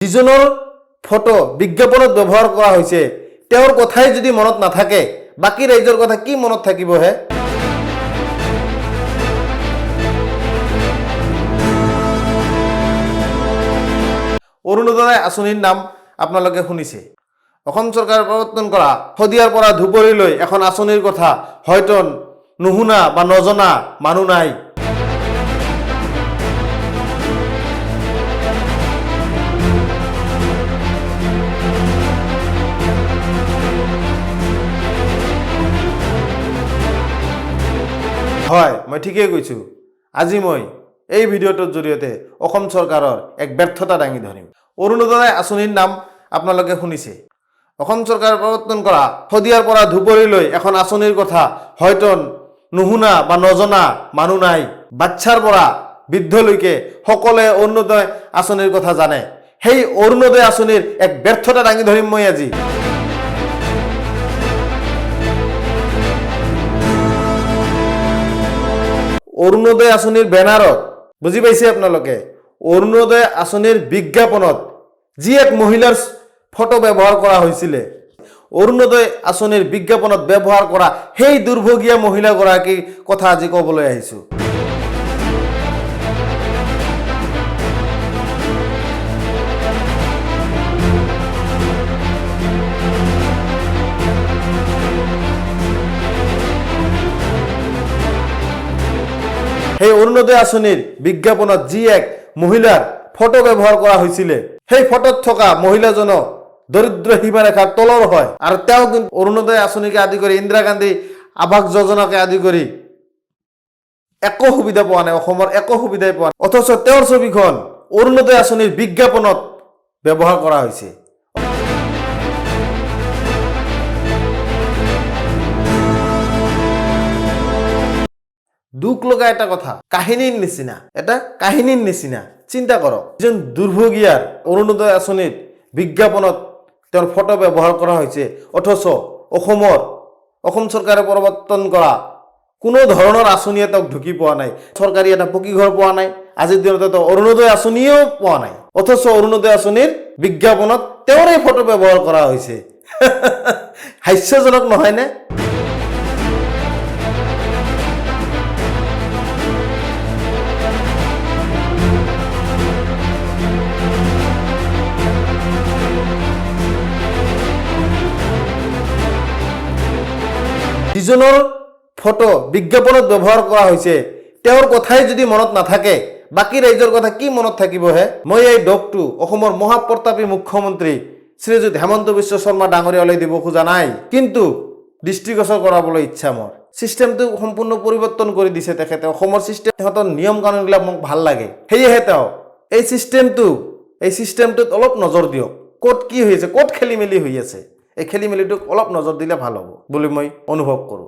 যিজনৰ ফটো বিজ্ঞাপনত ব্যৱহাৰ কৰা হৈছে, তেওঁৰ কথাই যদি মনত নাথাকে, বাকী ৰাইজৰ কথা কি মনত থাকিবহে? অৰুণোদয় আঁচনিৰ নাম আপোনালোকে শুনিছে। অসম চৰকাৰে প্ৰৱৰ্তন কৰা শদিয়াৰ পৰা ধুবুৰীলৈ এখন আঁচনিৰ কথা হয়তো নুশুনা বা নজনা মানুহ নাই। হয়, মই ঠিকেই কৈছোঁ। আজি মই এই ভিডিঅ'টোৰ জৰিয়তে অসম চৰকাৰৰ এক ব্যৰ্থতা দাঙি ধৰিম। অৰুণোদয় আঁচনিৰ নাম আপোনালোকে শুনিছে। অসম চৰকাৰে প্ৰৱৰ্তন কৰা শদিয়াৰ পৰা ধুবুৰীলৈ এখন আঁচনিৰ কথা হয়তো নুশুনা বা নজনা মানুহ নাই। বাচ্ছাৰ পৰা বৃদ্ধলৈকে সকলোৱে অৰুণোদয় আঁচনিৰ কথা জানে। সেই অৰুণোদয় আঁচনিৰ এক ব্যৰ্থতা দাঙি ধৰিম মই আজি। অৰুণোদয় আঁচনিৰ বেনাৰত, বুজি পাইছে আপোনালোকে, অৰুণোদয় আঁচনিৰ বিজ্ঞাপনত যি এক মহিলাৰ ফটো ব্যৱহাৰ কৰা হৈছিলে, অৰুণোদয় আঁচনিৰ বিজ্ঞাপনত ব্যৱহাৰ কৰা সেই দুৰ্ভগীয়া মহিলাগৰাকীৰ কথা আজি ক'বলৈ আহিছোঁ। সেই অৰুণোদয় আঁচনিৰ বিজ্ঞাপনত যি এক মহিলাৰ ফটো ব্যৱহাৰ কৰা হৈছিলে, সেই ফটোত থকা মহিলাজনক দৰিদ্ৰ সীমাৰেখাৰ তলৰ হয় আৰু তেওঁ কিন্তু অৰুণোদয় আঁচনিকে আদি কৰি ইন্দিৰা গান্ধী আৱাস যোজনাকে আদি কৰি একো সুবিধা পোৱা নাই, অসমৰ একো সুবিধাই পোৱা নাই। অথচ তেওঁৰ ছবিখন অৰুণোদয় আঁচনিৰ বিজ্ঞাপনত ব্যৱহাৰ কৰা হৈছে। দুখ লগা এটা কথা, কাহিনীৰ নিচিনা, এটা কাহিনীৰ নিচিনা। চিন্তা কৰক, এজন দুৰ্ভগীয়াৰ অৰুণোদয় আঁচনিৰ বিজ্ঞাপনত তেওঁৰ ফটো ব্যৱহাৰ কৰা হৈছে, অথচ অসম চৰকাৰে প্ৰৱৰ্তন কৰা কোনো ধৰণৰ আঁচনিয়ে তেওঁক ঢুকি পোৱা নাই। চৰকাৰী এটা পকী ঘৰ পোৱা নাই। আজিৰ দিনতে তেওঁ অৰুণোদয় আঁচনিও পোৱা নাই, অথচ অৰুণোদয় আঁচনিৰ বিজ্ঞাপনত তেওঁৰে ফটো ব্যৱহাৰ কৰা হৈছে। হাস্যজনক নহয়নে? যিজনৰ ফটো বিজ্ঞাপনত ব্যৱহাৰ কৰা হৈছে, তেওঁৰ কথাই যদি মনত নাথাকে, বাকী ৰাইজৰ কথা কি মনত থাকিবহে? মই এই দোষটো অসমৰ মহাপ্ৰতাপী মুখ্যমন্ত্ৰী শ্ৰীযুত হেমন্ত বিশ্ব শৰ্মা ডাঙৰীয়ালৈ দিব খোজা নাই, কিন্তু দৃষ্টিগোচৰ কৰাবলৈ ইচ্ছা মোৰ। চিষ্টেমটো সম্পূৰ্ণ পৰিৱৰ্তন কৰি দিছে তেখেতে। অসমৰ চিষ্টেম, সিহঁতৰ নিয়ম কানুনবিলাক মোক ভাল লাগে। সেয়েহে তেওঁ এই চিষ্টেমটোত অলপ নজৰ দিয়ক। ক'ত কি হৈ আছে, ক'ত খেলি মেলি হৈ আছে, এই খেলি মেলিটোক অলপ নজৰ দিলে ভাল হ'ব বুলি মই অনুভৱ কৰোঁ।